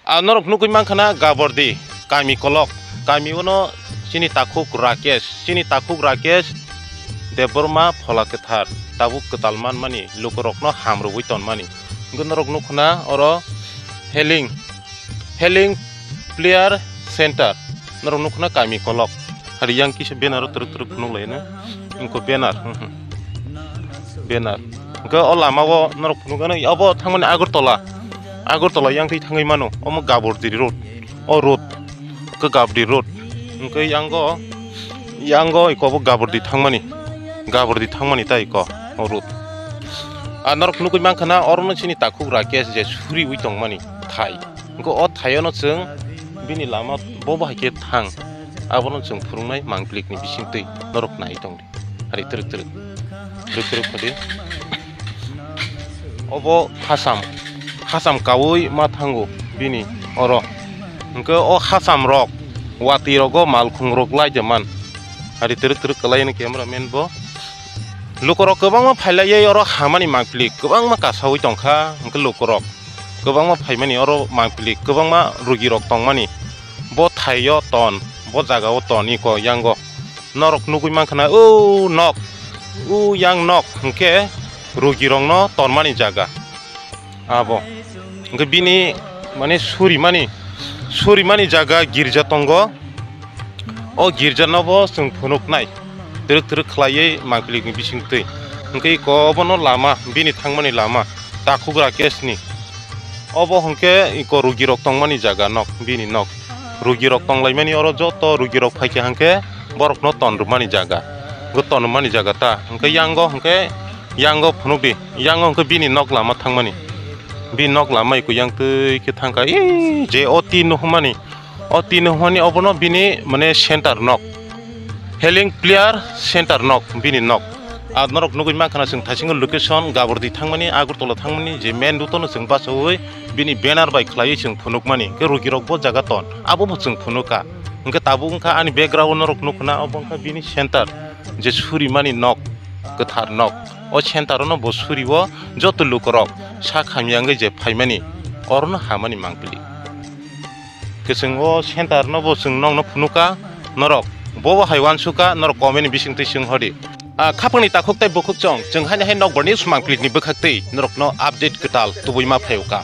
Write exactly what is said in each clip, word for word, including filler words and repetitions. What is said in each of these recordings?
Ah, norok nugwi mankha na Gabordi, kami kolok. Kami ono chini takhuk Rakesh, chini takhuk Rakesh Debbarma phola kwthar, tabuk kwtal manmani, lukurokno hamrwui tonmani. Hwnkhe norok nukha na oro Healing, Healing Prayer Center, norok nukha na kami kolok. Hari yang kisa banner o twrwk twrwk phunuk lai no, wngkha banner, hmm, hmm. Banner. Hwnkhe o lama o norok phunuk gano, obo thangmani Agartala. Agartala yang twi thangwi mano, omo Gabordi road. O road. Hwnkhe Gabordi road. Hwnkhe yango, yango iko bo Gabordi thangmani. Gabordi thangmani ta iko o road. A norok nugwi mankha na orono chini takhuk Rakesh je suriwi tongmani thai. Hwnkhe o thaiono chwng bini lama bobo hai khe thang. Abono chwng phwrwngnai mangplikni bisingtwi norok nai tongdi. Hari twrwk twrwk. Twrwk twrwk khodi. Obo hasam. Hasam kaui ma thango bini oro. Hwnkhe o hasam rok, watwi rogo malkhung rok lai de man. Hari twrwk twrwk kwlai ni cameraman bo. Lukurok kwbangma phailaiwi oro hamani mangpili kwbangma kasaui tongkha, hwnkhe lukurok kwbangma phaimani oro mangpili kwbangma rugirok tongmani. Bo thaio ton, bo jagao ton iko yango. Norok nugwi mankha na o nok, o yang nok hwnkhe rugirokno tonmani jaga. Abo. Hwnkhe bini, mane, surimani, surimani jaga girja tongo. O girja no bo chwng phunuknai. Twrwk twrwk khlaiwi mangpili ni bisingtwi. Hwnkhe iko obono lama, bini thangmani lama. Takhuk Rakesh ni. Obo hwnkhe iko rugirok tongmani jaga nok, bini nok. Rugirok tonglaimani oro joto rugirok phaikha hwnkhe borokno tonrwmani jaga. Bo tonrwmani jaga ta. Hwnkhe yango hwnkhe Yango phunukdi, yango hwnkhe bini nok lama thangmani. Bini nok lama iko yang twi khe thangkha, ee, je o tin nuhumani, o tin nuhumani obono bini, mane, center nok. Healing Prayer Center nok, bini nok. Ar norok nugwi mankha na chwng thaisingo location Gabordi thangmani, Agartala thangmani, je main route no chwng bachaui bini banner bai khlaiwi chwng phunukmani. Khe rugirok bo jaga ton, abo bo chwng phunukha. Hwnkhe tabuk wngkha ani background norok nukha na, obo wngkha bini center, je surimani nok. Kwthar nok. O center-o no bo suri o joto lukurok sak hamya wngwi je phaimani, orono hamani mangpili. Kwchwng o center-no bo chwng nokno phunukha, norok bobo hai uansukha, norok comment ni bisingtwi chwng hodi. A, khapangni takhuk tei bukhuk chwng, chwng haino hai nokbar news mangpili ni bwkhaktwi norokno update kwtal tubui ma phaiukha.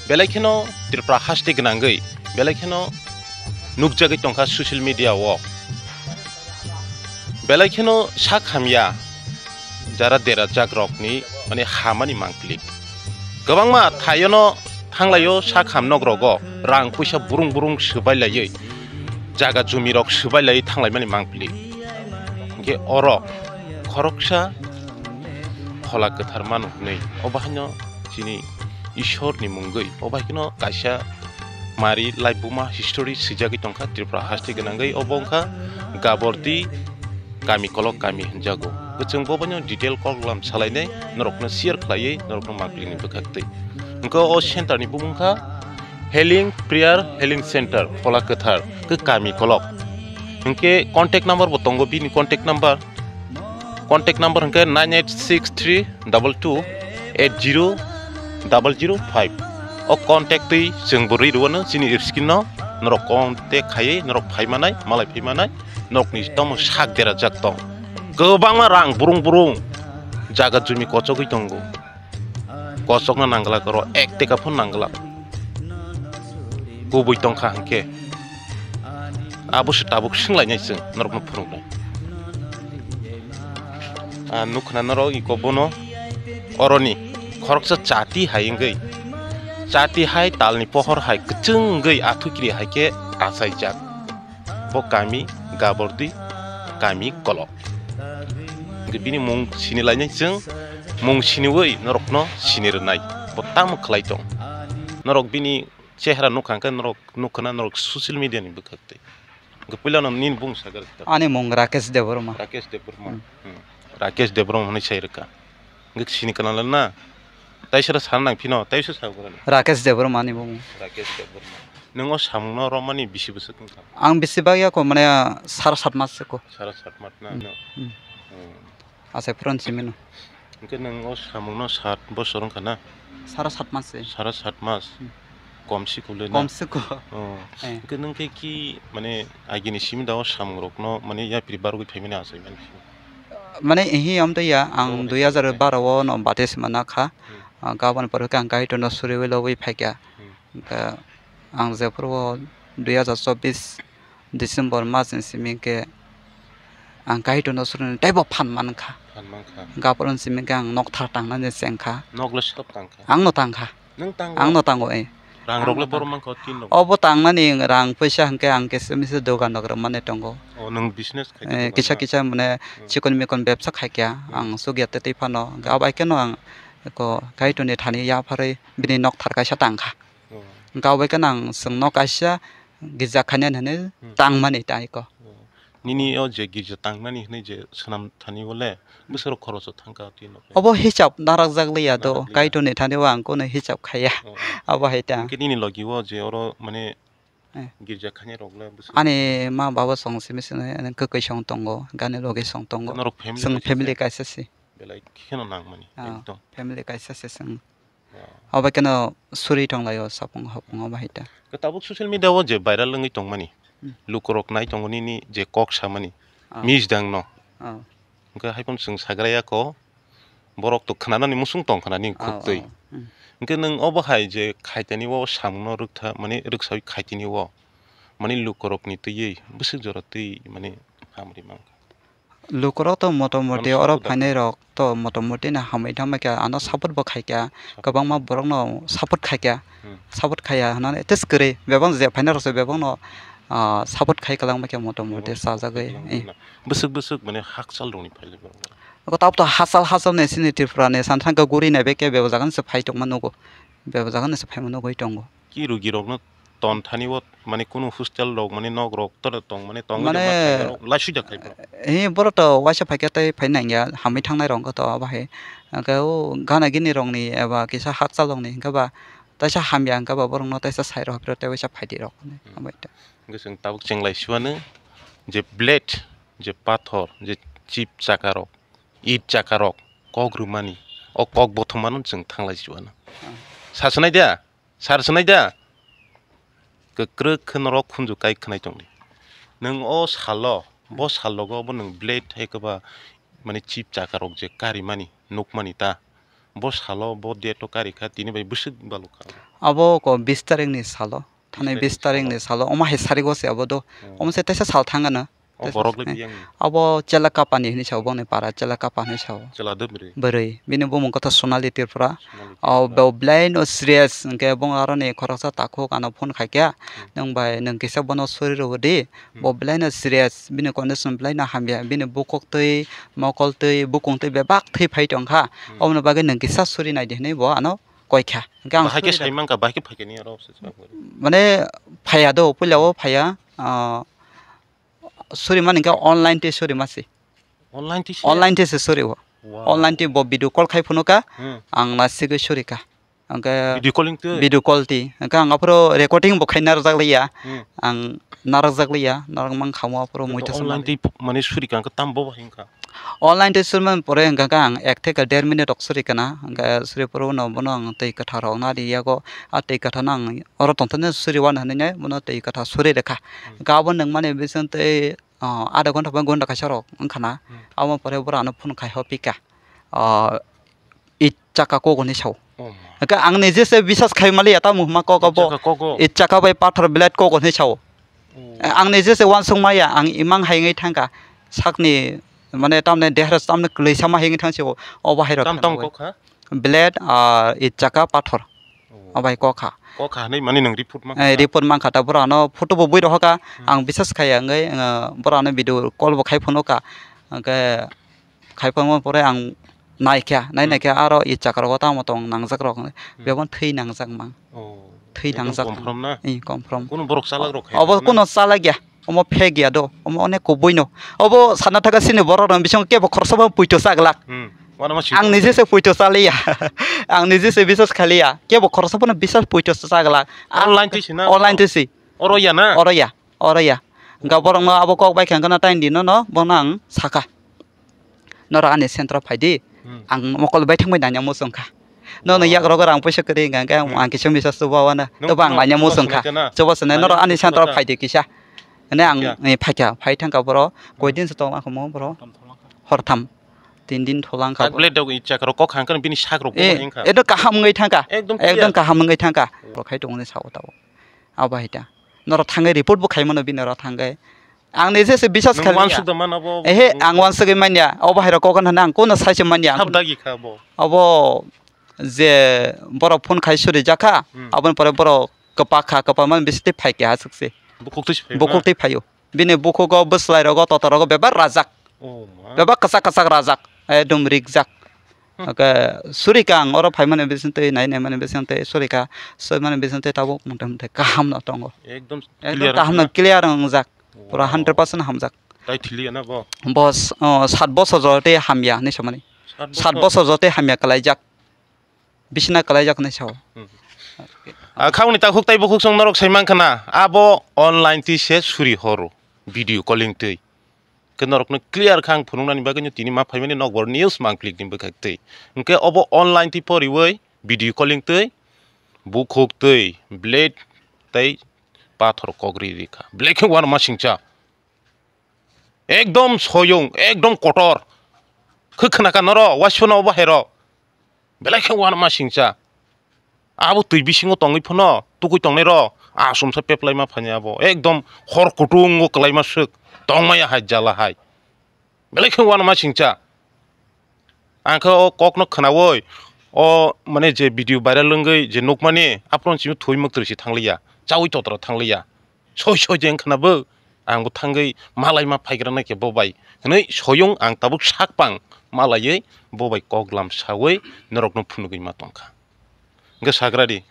Belai kheno Tripura haste gwnangwi, belai kheno nukjagwi tongkha social media-o. Belai kheno sak hamya jara dera jak rokni, mane, hamani mangpili. Kwbangma thaiono thanglaio sak ham nok rogo rang puisa burung burung swbai laiwi jaga jumi rok swbai laiwi thanglaimani mangpili. Hwnkhe oro khoroksa phola kwthar mano hwnwi obo haino chini Ishorni mungwi obo hai kheno kaisa mari laibuma history swijagwi tongkha Tripura haste gwnangwi, obo wngkha Gabordi kami kolok kami hwnjago. Kwchwng bo bono detail kok lam salainai norokno share khlaiwi norokno mangpili ni bwkhaktwi. Hwnkhe o center ni bumung kha Healing Prayer Healing Center, Phola Kwthar, khe kami kolok. Hwnkhe contact number bo tongo, bini contact number. Contact number hwnkhe nine eight six three double two eight zero double zero five. O contact twi chwng bo rwi rwano chini screen no, norok contact khaiwi norok phai manai, malai phai manai, norok ni tamo sak dera jak tong. Kwbangma rang burung burung jaga jumi kochogwi tongo. Kochokna nangla koro ek teka phano nangla. Kubui tongkha hwnkhe. Abo se tabuk swnglainai chwng norokno phunuknai. Ah, nukha na norok iko bono oroni khoroksa chati hai wngwi. Chati hai talni pohor hai kwchwng wngwi athukiri hai khe achaijak. Bo kami Gabordi, kami Kolok. Hwnkhe bini mung sini lainai chwng, mung siniwi norokno sini rwnai. Bo tamo khlai tong? Norok bini chehra nukha hwnkhe norok nukha na norok social media ni bwkhak twi. Hwnkhe puila no nini bung sagar kha. Ani mung Rakesh Debbarma. Rakesh Debbarma. Hmm. Hmm. Rakesh Debbarma hwnwi sai rwkha. Hwnkhe sini kwna le na? Taisara sana nang phino, taiso sa bwrani. Rakesh Debbarma ni bung. Rakesh Debbarma. Nwng o samungno romani bisi bwswk wngkha? Ang bisi bagya ko, mane, sara sat mas se ko. Sara sat mas na? Hmm. No. Hmm. Hmm. Ase phuran simi no. Hwnkhe nwng o samungno sat bosor wngkha na? Sara sat mas se. Sara sat mas. Hmm. Kom siko le na? Kom siko. Oh. Eh. Hwnkhe nwng khe ki, mane, agini simi da o samung rokno, mane, yapri bargwi phaimani achai mani. Mane, ehi, amtwi ya, ang dui hazar baro o no baptisma nakha. Hmm. Ah, gabon pore khe ang Kaitorno suriwi lobwi phaikha. Hmm. Hwnkhe ang jephuru o dui hazar chobbish December mas ni simi khe ang Kaitorno surunani teibo phan mankha. Phan mankha. Gabon simi khe ang nokthar tangnani chengkha. Nok le sob tangkha? Ang no tangkha. Nwng tango? Ang no tango, eh. Rang rok le boro mankha o tin rok? Obo tangnani rang puisa hwnkhe ang kisa misa dogan rok rwmani tongo. O, nwng business khai? Eh, kisa kisa mane, hmm, chikon mikon bebsa khaikha. Hmm. Ang sugya tetwi phano. Hmm. Hwnkhe abo hai kheno ang eko Kaitorni thani yapharwi bini nokthar kaisa tangkha. Oh. Hwnkhe abo hai kheno ang chwngno kaisa girja khainani hwnwi, hmm, tangmani tai ko. Oh. Nini o je girja tangmani hwnwi je swnam thani o le bwswk khoroso thangkha twi no? Obo hisab narakjak liya do, narakliya. Kaitorni thani o ang kunu hisab khaiya. Oh, oh. Abo hai ta. Hwnkhe nini logi o je oro mane, eh, girja khainai rok le bwswk? Ani ma baba song simi sini, ani kwkwi song tongo, gani logi song tongo. Norok family kaisa se? Chwng family kaisa se. Belai kheno nangmani, ah, ekdom. Family kaisa se chwng. Wow. Abo kheno suri tonglaio sapung hopung o bahai ta. Khe tabuk social media o je viral wngwi tongmani, hmm, lukurok nai tongo nini je kok samani, ah, mijda no. Ah. Hwnkhe hai phano chwng sagra ya ko, borok to khwnanani musung tong khna nini, ah, khuk twi. Ah. Hmm. Hwnkhe nwng obo hai je khaitani o samungno rwktha, mane rwksawi khaitani o, mane lukurokni twiwi bwswk jora twi mane hamri mankha. Lukurok to motamoti oro phainai rok to motamoti no hamwi thangma khe ano support bo khaikha, kwbangma borok no support khaikha, hmm, support khaiya hwnna tei swkang kwrwi bebak je phainai rok se bebak no, ah, support khai kwlangma khe motamoti bebak sajagwi. Bwswk bwswk mane hakchal rokni phailai borok. Tabuk to hachal hachal ni sini Tripura ni san thangkhe guri nai bai khe bebak jaga ni se phai tongma nugo, bebak jaga ni se phaima nugwi tongo. Ki rugi rokno ton thani o, mane, kunu hostel rok, mane, nok rok toro tong, mane, tongwi, mane, rok ma thai rok, laisui da khai borok. He, borok to waisa phaikhe tei phai nangya, hamwi thangnai rok wngkha to, abo hai. Hwnkhe o gana gini rokni eba kisa hakchal rokni hwnkhe ba taisa hamya hwnkhe ba borokno taisa sai rok, tei waisa phaidi rok, hmm, hambai ta. Hwnkhe chwng tabuk chwng laisuano je blade, je pathor, je chip chaka rok, it chaka rok, kok rwmani, o kok bothomano chwng thanglai chuano. Hmm. Sa swnai da? Sar swnai da? Kwkrwk khe norok khunju kai khwnai tongdi. Nwng o salo, bo salogo bo nwng blade hai kwba, mane, chip chaka rok je karimani, nukmani ta. Bo salo bo date o karikha, tini bai bwswk balukha. Abo ko bis tarikh ni salo, thani bis tarikh ni salo, omo hai sarigo se abo do. Hmm. Omo se teisa sal thangano. O borok le biyang ni? Abo Chela Kapani hinwi sao, bongni para Chela Kapa hinwi sao. Chela de bwrwi? Bwrwi. Bini bumung kotha Sonali Tripura. Sonali Tripura. O bo belai no serious, hwnkhe bong aroni khoroksa takhuk ano phone khaikha, hmm, "Nwng bai, nwng kisa bono suri rwdi, hmm, bo belai no serious, bini condition belai no hamya, bini bukhuk twi, mokol twi, bukung twi bebak thwi phai tongkha, hmm, oboni bagwi nwng kisa suri naidi," hinwi bo ano koikha. Hwnkhe ang bahai khe suri sai mankha, bahai khe phaikha ni oro se sa. Mane phaiya do, puila o phaiya, ah, suri mani khe online tei suri masi. Online tei se? Online tei se suri o. Wow. Online tei bo video call khai phunukha, hmm, ang nasigwi suri kha. Hwnkhe video calling tei? Video call tei. Hwnkhe ang aphuru recording bo khai narwkjak liya. Hmm. Ang narwkjak liya, narwk mankha mo aphuru muitu online tei mani suri kha, hwnkhe tam bo bai wngkha? Online tei suri mani pore hwnkhe ang ek theke der minute rok suri kana. Hwnkhe suri phuru no bono ang twi kwthar rok nari yago. A twi kwthar no ang oro tongthokno suri wano hinwi bono twi kwthar suri rwkha. Hmm. Hwnkhe abo nwng mani bising tei, ah, adha ghonta ba ghonta kaisa rok wngkha na. Hmm. Abo pore boro ano phone khai hopika. Ah, it chaka kok hinwi sao. Oh ma. Hwnkhe ang nije se bisas khai maliya, tamo hwnma kok abo. It chaka kok o? It chaka bai pathor blade kok hinwi sao. Oh. Ang nije se uansuk maya, ang imang hai wngwi thangkha. Sakni, mane, tamni dehra tamni kwlwi sama hai wngwi thang sio, obo hai rok. Tam tam kok kha? Blade, ah, it chaka pathor. Oh. Obo hai kok kha. Kok kha hinwi mani nwng report mankha? Eh, report mankha, ta boro ano photo bo bui rohorkha, hmm, ang bisas khaiya wngwi, ah, boro ano video call bo khai phunukha. Hwnkhe khai phano pore ang naikha, nai, hmm, naikha aro i chakrogo tamo tong nangjak rok, hmm, bebon thwi nangjak mang. Oh. Thwi nangjak. Ekdom confirm na? Ih, confirm. Kuno borok chalak rok khai. Obo kuno chalak ya. Omo fake ya do. Omo onek kubui no. Obo sana thaga sini borok rok bisingo kebo khoroksa bo puito chaglak. Hmm. Ang nije se puito chaliya. Ang nije se bisas khaliya. Kebo khoroksa bono bisas puito chaglak. Online twi si na? Online twi si. Oro ya na? Oro ya. Oro ya. Hwnkhe borokno abo kok bai kha hwnkhe no taini dino no bono ang sakha. Norok ani centro phai di, hmm, ang mokol bai thangbai nanya muchung kha. Nono yak rogo rang puisa kwrwi hwnkha hwnkhe ang kisa misa chuba wana. Chuba ang laina muchung kha. Chuba swnai norok ani center o phaidi kisa. Hwnwi ang phaikha, phai thangkha borok. Koidin se tongla kha mo borok. Hortham. Tin din tholang kha. Tablet dok icha kha kok hang kha bini sak rok. Edo kaham wngwi thangkha. Ekdom kaham wngwi thangkha. Borok khai tongni sao tabo. Abo hai ta. Norok thangwi report bo khai mano bini norok thangwi. Ang ni jese bisas kha. Ehe, ang wansugwi manya. Obo hai rok kok hwnna ang kono sai se manya. Thap dagi kha bo. Obo je borok phone khai suri jakha, aboni pore borok kwpak kha, kwpak man bisitwi phai kha aswk se. Bukhuk twi se phai. Bukhuk twi phaio. Bini bukhugo bwslai rogo tota rogo bebak rajak. Bebak kwchak kwchak rajak. Ekdom rikjak. Oke, surika ang oro phaimani bisingtwi, nai naimani bisingtwi, surika soimani bisingtwi tabuk motamoti kaham no tongo. Ekdom kaham no clear wngjak. Pura hundred percent hamjak. Tai thili na bo. Bo sat bosor jora tei hamya hinwi samani. Sat bosor jora tei hamya kwlaijak. Bisina kwlaijak hinwi sao. Khauni takhuk tai bukhuk song norok sai mankha na. Abo online twi se suri horo. Video calling twi. Khe norokno clear kha ang phunuknani bagwino tini ma phaimani nokbar news mangplikni bwkhak twi. Hwnkhe obo online twi poriwi video calling twi bukhuk twi blade tei pathor kok ri ri kha. Belai khe uanama singcha. Ekdom soyung, ekdom kotor. Khe khna kha noro, waisano obo hai rok. Belai khe uanama singcha. Abo twi bisingo tongwi phano tukui tongnai rok. Asumsa peplai ma phani abo. Ekdom hor kutung o kwlai ma swk. Tongmaya hai jala hai. Belai khe uanama singcha. Ang khe o kokno khnaui o mane je video viral wngwi je nukmani aphuru simi thwi mwktwrwi se thangliya. Chaui totra thangliya. Soi soi je wngkha na bo, ang bo thangwi malai ma phaigra nai khe bo bai hwnwi soyung ang tabuk sak pang malaiwi bo bai kok lam saui norokno phunugwi ma tongkha. Hwnkhe sagra di,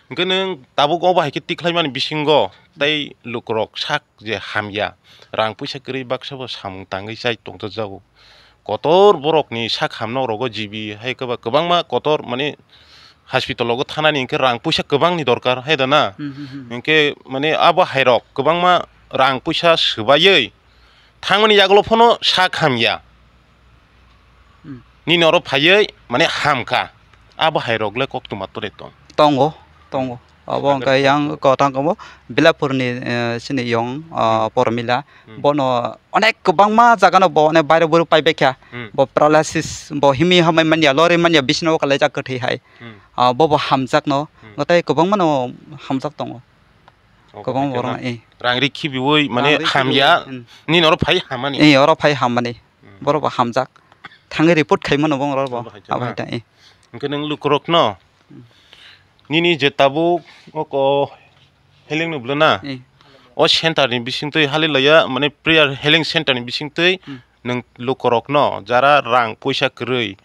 hwnkhe nwng tabuk obo hai khe tikhlai mani bisingo tei lukurok sak je hamya, rang puisa kwrwi baksa bo samung tangwi chai tongthok jago. Kotor borokni sak hamno rogo G B hai kwba kwbangma kotor mane hospital rogo thanani hwnkhe rang puisa kwbangni dorkar hai da na. Hmm, hmm, hmm. Hwnkhe mane abo hai rok kwbangma rang puisa swbaiwi thangmani yagulo phano sak hamya. Hmm. Nini oro phaiwi mane hamkha. Abo hai rok le koktwma tore tong. Tongo, tongo. Abo hwnkhe yang kotang komo Bilapurni, eh, sini yong, ah, Pormila. Hmm. Bono onek kwbangma jaga no bo onek bairo buru paibaikha. Hmm. Bo paralysis, bo himi hamai manya, lori manya, bisino kalaijak kwthwi hai. Hmm. Ah, bo bo hamjak no, hmm, no tei kwbangma no hamjak tongo. Oh, kwbangma borok no, eh. Rang ri khibiui mane hamya, hmm, nini oro phai hamani. Eh, oro phai hamani. Hmm. Borok bo hamjak. Thangwi report khaimano bong oro bo. Abo hai ta, eh. Hwnkhe nwng lukurok no, hmm, nini je tabuk oko healing ni bwlwna, eh, o center ni bisingtwi halilaya mane prayer healing center ni bisingtwi, hmm, nwng lukurokno jara rang puisa kwrwi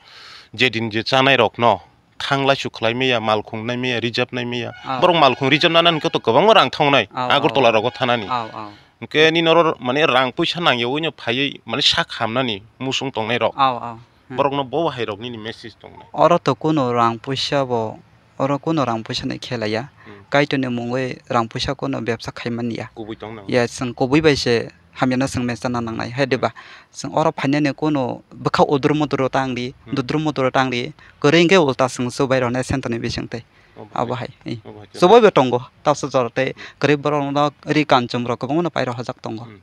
jedin je chanai rokno thang laisu khlai maya, malkhung nai maya, reserve nai maya. Ah. Borok malkhung reserve nana hwnkhe to kwbangma rang thangnai, ah, Agartala rogo thanani. Ah, ah. Hwnkhe nini oro mane rang puisa nangyawi no phaiwi mane sak hamnani muchung tongnai rok. Ah, ah. Hmm. Borokno bo hai rok nini message tongnai. Oro to kuno rang puisa bo Oro kuno rang puisa ni khelaya. Hmm. Kaitorni mungwi rang puisa kuno bebsa khaimani ya. Kubui tong nang. Ya, chwng kubui bai se hamyano chwng mesa na nangnai, hai diba? Hmm. Chwng oro phainani kuno bwkha udur mudur tang di, hmm, dudur mudur tang di, kwrwi hwnkhe ulta chwng chubai rwnai center ni bising tei. Obo hai. Abo hai. Obo hai. Chubai bo tongo, tabsa jora tei kwrwi borok no ri kanchwng rok kwbangma no pai rw hajak tongo. Hmm.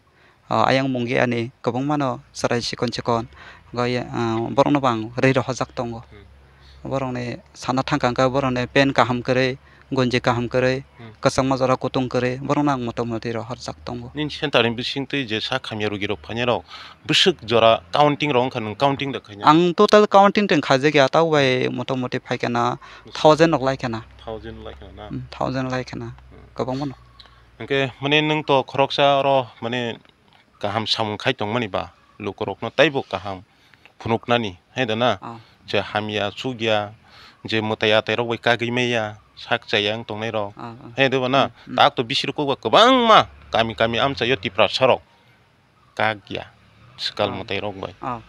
Ah, ayang mungwi ani kwbangmano chwrai chikon chikon, hwnkhe, ah, borokno bo ang rwi rohorjak tongo. Hmm. Borokni sana thangka hwnkhe borokni pant kaham kwrwi, gonji kaham kwrwi, hmm, kwchangma jora kutung kwrwi, borokno ang motamoti rohorjak tongo. Nini center ni bisingtwi je sak hamya rugirok phainairok, bwswk jora counting rok wngkha, nwng counting da khaina? Ang total counting tong khajakya, tabuk bai motamoti phaikha na thousand rok laikha na. Thousand laikha na? Hmm, thousand laikha na. Hmm. Kwbangmano. Hwnkhe, mane, nwng to khoroksa oro, mane, kaham samung khai tongmani ba, lukurokno teibo kaham phunuknani, hai da na? Ah. Je hamya, chukya, je mwtai atai rok bai kagwi maya, sak chaya wng tongnai rok, ah, ah, hai da ba na? Hmm, hmm. Tak to bisi rok ba kwbangma kami kami amchaio Tiprasa rok. Kak ya swkal mwtai rok bai. Ah.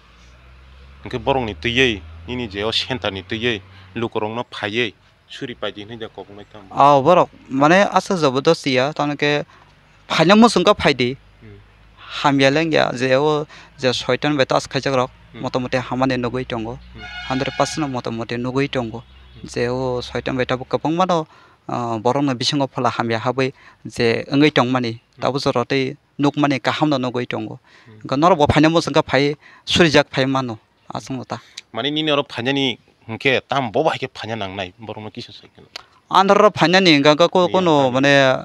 Hwnkhe borokni twiwi nini je o center ni twiwi lukurokno phaiwi suri paidi hinwi da kok wngnai tamo. Ah, borok mane aswk jobodosti ya, tamoni khe phaina muchung khe phaidi. Hmm. Hamya lengya je o je soitan bai tas khaijak rok, hmm, motamoti hamani nugwi tongo. Hmm. Hundred percent no motamoti nugwi tongo. je o soitan bai tabuk kwbangmano, ah, borokno bisingo phola hamya habwi je wngwi tongmani, tabuk jora tei nukmani kahamno nugwi tongo. Hmm. Hwnkhe norokbo phaina muchungkha phai surijak phai mano, aswkno ta. Mani nini oro phainani hwnkhe tam bobo hai khe phaina nangnai, borokno kisa sai kheno. Andro phainani hwnkhe ko-, Ni kono andro. Mane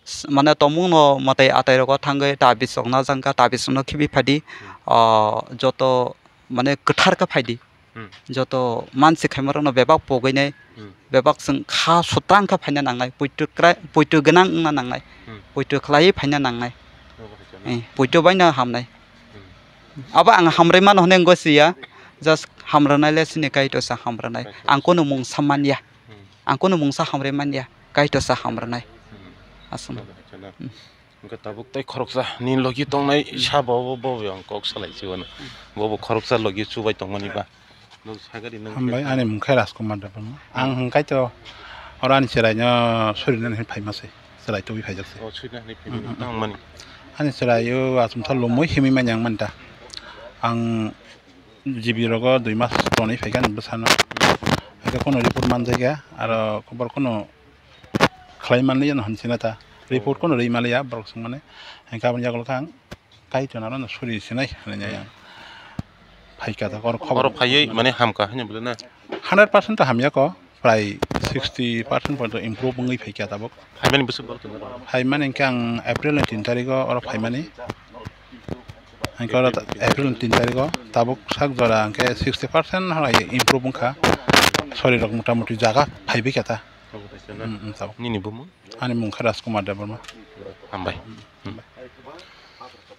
s-, mane tongmungno mwtai atai rogo thangwi tabis rok najangkha, tabis rokno khibi phadi, Hmm. ah, joto mane kwthar khe phaidi. Hmm. Joto mansi khaima rokno bebak pogwi nai, Hmm. bebak chwng kha sutrang khe phaina nangnai, poito kra-, poito gwnang wngna nangnai, Hmm. poito khlaiwi phaina nangnai. Obo hai kheno. Eh, poito baino hamnai. Hmm. Abo ang hamrwi mano hwnwi wngwi siya, just hamrwnai le chini Kaitorsa hamrwnai. Kaitorsa. Ang kunu mungsa manya. Hmm. Ang kunu mungsa hamrwi manya, Kaitorsa hamrwnai. Hmm. Aswkno. Obo hai kheno. Hmm. Hwnkhe tabuk tei khoroksa ni logi tongnai Hmm. sabo bo, bo yang kok salai si wano. Hmm. Bo bo khoroksa logi chubai tongmani ba. Hambai, ani mung khe Rajkumar Debbarma. Ang hwn kaitor oro ani chwraino surinani hinwi phaima se, chwrai tubui phaijak se. O, surinani hinwi phaimani. Mm, mm, mm. Tangmani. Ani chwraio achomsa lomwi himwi manya ang manta. Ang G B rogo dui mas tonwi phaikha ani bwsano. Haikhe kheno report manjakya, aro borok kheno khlai manliya no hinwi sinata. Report kheno rwi manliya borok swngmani. Haikhe aboni yagulo khe ang Kaitor ano suri sinai hinwi ang phaikha ta, oro khobor. Oro phaiwi mane hamkha hinwi bole na? Hundred percent to hamya kho, prai sixty percent porjonto improve wngwi phaikha tabuk. Phaimani bwswk bwlwk tongmani? Phaimani hwnkhe ang April ni tin tarigo oro phaimani. Hwnkhe oro ta-, April ni tin tarigo tabuk sak jora hwnkhe sixty percent halai improve wngkha. Sorirok mota moti jaga phaibai kha ta. Obo kaisa na? Mm, mm, tabuk. Nini bumung? Ani mung khe Rajkumar Debbarma. Hambai. Hmm.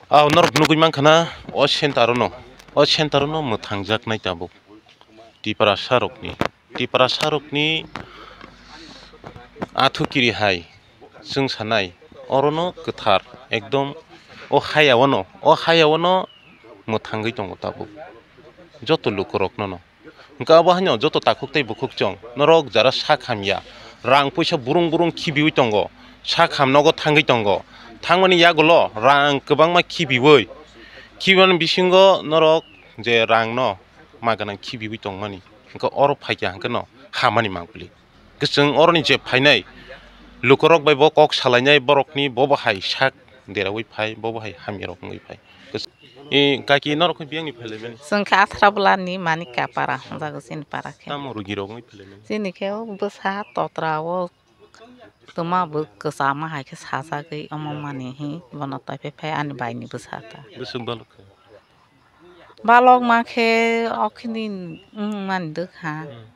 Ah, norok nugwi mankha na, o center-o no, o center-o no mwthangjaknai tabuk. Tiprasa rokni, Tiprasa rokni athu kiri hai chwng sanai, oro no kwthar, ekdom o haya o no, o haya o no mwthangwi tongo tabuk. Joto lukurokno no. Hwnkhe abo haino joto takhuk tei bukhuk chwng norok jara sak hamya, rang puisa burung burung khibiwi tongo, sak ham nogo thangwi tongo, thangmani yagulo rang kwbangma khibiwi, khibimani bisingo norok je rangno ma gwnang khibiwi tongmani, hwnkhe oro phaikha hwnkhe no hamani mangpili. Kwchwng oroni je phainai lukurok bai bo kok salainai borokni, bobo hai sak deraui phai, bobo hai hamyarok wngwi phai. Kwchwng, e, kaki norok khe biyangni phailaimani? Chwng khe Athrabulani Manika para hwnjago chini para khe. Tamo rugirok wngwi phailaimani? Chini khe o bwsa totra o twma bo kwchama hai khe sajagwi omo mani hi bono toiphai phai ani baini bwsa ta. Bwswk balok khe? Balok ma khe okhini wngmani dwkha. Hmm.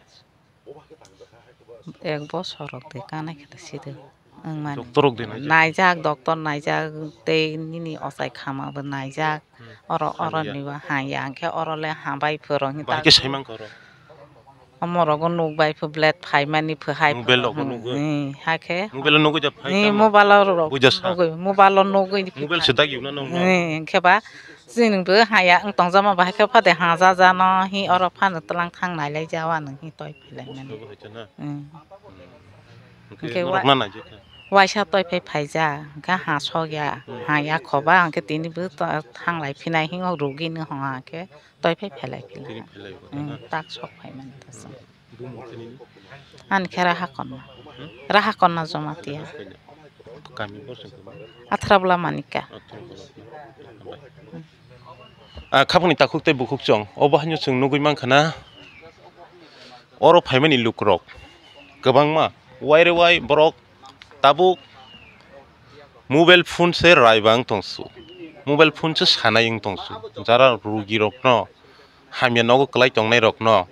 Ek bosor rok de kanai khe side wngmani. Doctor rok de naijak? Naijak, doctor naijak, tei nini ochai khama bo naijak. Hmm. Oro, oro hamya. Ni bo hamya, hwnkhe oro le hambai phwrwng. Bahai khe saimang kha oro? Omo rogo nukbai phu blade phaimani phu hai. Mobile rogo nugwi? Hmm, hakhe. Mobile o nugwi da phai tamo? Mobile o rok. Buja sa? Nugwi, mobile o nugwi. Mobile se dagi na nung? Hmm, hwnkhe ba chini bo haya wng tongjama bahai khe phade haja jano hi oro phano twlang thang nailai jawa nung hi toi phailaimani. Obo hai khe na? Hmm. Hmm. Hwnkhe hwnkhe norok wa-, ma naijak kha? Waisa toi phai phaijak, hwnkhe ha sokya, hmm, ha ya khoba, hwnkhe tini bo to-, thanglai phinai hingo rugini hwnga khe toi phai phailai phinai. Tini phailai bo hmm, na? Tak sok phaimani ta chwng. Hmm. Bumung khe nini? Ani khe Raha Konna. Hmm? Raha Konna Jamatia. Kami bo chwng khe ma? Athrabla Manika. Athrabla. Ah, khapangni takhuk tei bukhuk chwng. Obo haino chwng nugwi mankha na, oro phaimani lukurok kwbangma waire wai borok tabuk mobile phone se rai ba wng tong su, mobile phone se sanai wng tong su. Jara rugirokno, hamya nogo kwlai tongnairokno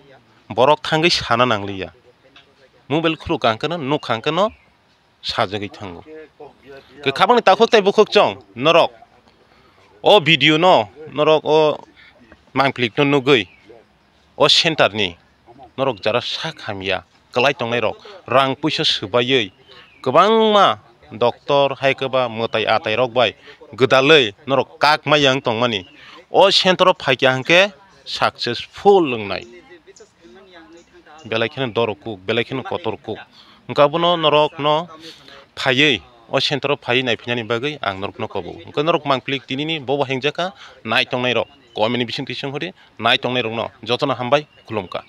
borok thangwi sana nangliya. Mobile khuluk ang kheno, nukha ang kheno, sajagwi thango. Kwkhabangni takhuk tei bukhuk chwng norok o video no, norok o mangplik no nugwi o center ni norok jara sak hamya kwlai tongnai rok rang puisa swbaiwi kwbangma doctor hai khe ba mwtai atai rok bai gwdalwi norok kak maya wng tongmani o center o phaikha hwnkhe successful wngnai. Belai kheno dorok kuk, belai kheno kotor kuk. Hwnkhe abono norokno phaiwi, o center o phaiwi naiphinani bagwi ang norokno kobo. Hwnkhe norok mangpili tinini bobo hingjak kha, nai tongnai rok, comment ni bising twi song hori, nai tongnai rokno jotono hambai, khulumkha.